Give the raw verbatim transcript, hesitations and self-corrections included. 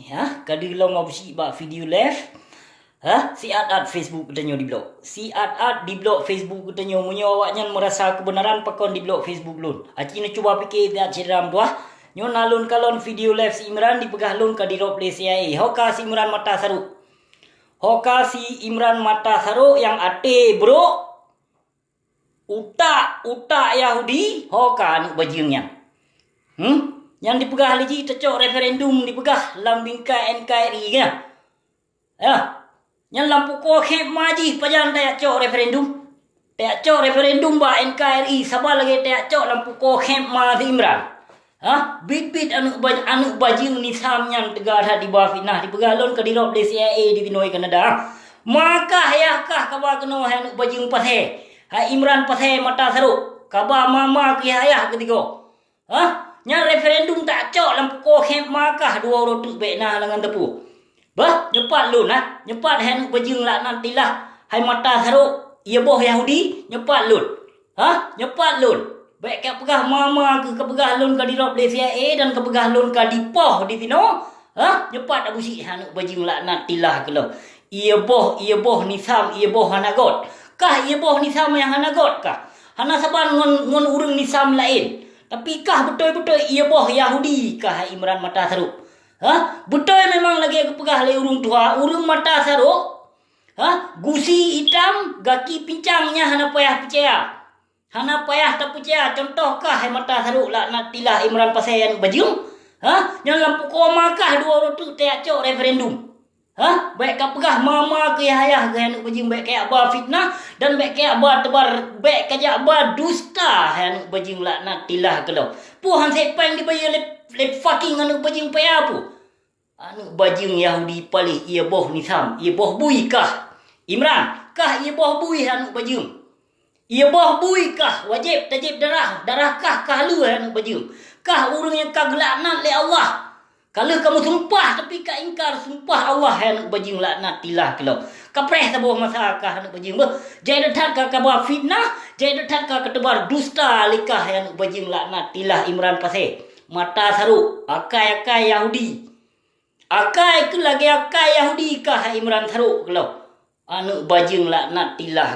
Ha, ka deuh lom Abusyik bak video live. Ha, siat-at Facebook geutanyoe diblok. Siat-at diblok Facebook geutanyoe. Meunyoe awaknyan meurasa keubeunaran, pakon diblok Facebook lôn? Aci neucuba pike siat syedara meutuah. Nyoe na lôn kalon video live si Imran dipeugah lôn ka dirop lé C I A. Ho ka si Imran mata sarok. Ho ka si Imran mata sarok nyang até brok. Utak, utak Yahudi, ho ka aneuk bajeueng nyan. Hmm? Nyan dipeugah lé jih tacok referendum dipeugah lam bingkai N K R I nyan. Ya. Nyan lam pukoe khép ma jih pajan tajak cok referendum. Tajak cok referendum bak N K R I, saban lagèe tajak cok lam pukoe khép ma si Imran. Ha? Bit-bit aneuk ba-, aneuk bajeueng Nisam nyan teuga that diba fitnah, dipeugah lôn ka dirop lé C I A di binoi Kanada. Ma kah yah kah kaba keunoe hai aneuk bajeueng pasé. Hai Imran pasé mata sarok. Kaba ma-ma keu yah-yah keutigoe. Ha? Nyan referendum tajak cok lam pukoe khép ma kah dua uroe teuk bèk na halangan teupeu. Bah, nyoe pat lôn, ha? Nyoe pat hai aneuk bajeueng laknatillah, hai mata sarok, ie boh Yahudi, nyoe pat lôn. Ha? Nyoe pat lôn. Bèk kapeugah ma-ma keuh, kapeugah lôn ka dirop lé C I A dan kapeugah lôn ka dipoh disinoe. Ha? Nyoe pat Abusyik hai aneuk bajeueng laknatillah keu lôn. Ie boh, ie boh Nisam, ie boh hana göt. Kah ie boh Nisam nyang hana göt kah? Hana saban ngon, ngon ureueng Nisam laén. Tapi kah beutôi-beutôi ie boh Yahudi kah hai Imran mata sarok? Ha? Beutôi memang lagèe geupeugah lé ureueng tuha, ureueng mata sarok, ha? Gusi itam, gaki pincang nyan hana payah peucaya. Hana payah tapeucaya, cuntoh kah hai mata sarok laknatillah Imran pasé aneuk bajeueng. Ha? Nyan lam pukoe ma kah dua uroe teuk tajak cok referendum. Ha? Bèk kapeugah ma-ma keu yah-yah keuh hai aneuk bajeueng, bèk kajak ba fitnah dan bèk kajak ba teubar, bèk kajak ba dusta hai aneuk bajeueng laknatillah keu lôn. Peue han sép péng dibayeue lé, lé fucking aneuk bajeueng paya peue? Aneuk bajeueng Yahudi paléh, ie boh Nisam, ie boh bui kah? Imran, kah ie boh bui hai aneuk bajeueng? Ie boh bui kah wajéb tajieb darah, darah kah ka le hai aneuk bajeueng? Kah ureueng nyang ka geulaknat lé Allah? Ka lheueh kamoe sumpah, tapi ka ingkar sumpah Allah hai aneuk bajeueng laknatillah keu lôn. Kapreh saboh masa kah aneuk bajeueng beuh. Jai that ka kaba fitnah, jai that ka kateubar dusta lé kah hai aneuk bajeueng laknatillah Imran pasé. Mata sarok, akai-akai Yahudi. Akai keuh lagèe akai Yahudi kah hai Imran sarok keu lôn. Aneuk bajeueng laknatillah.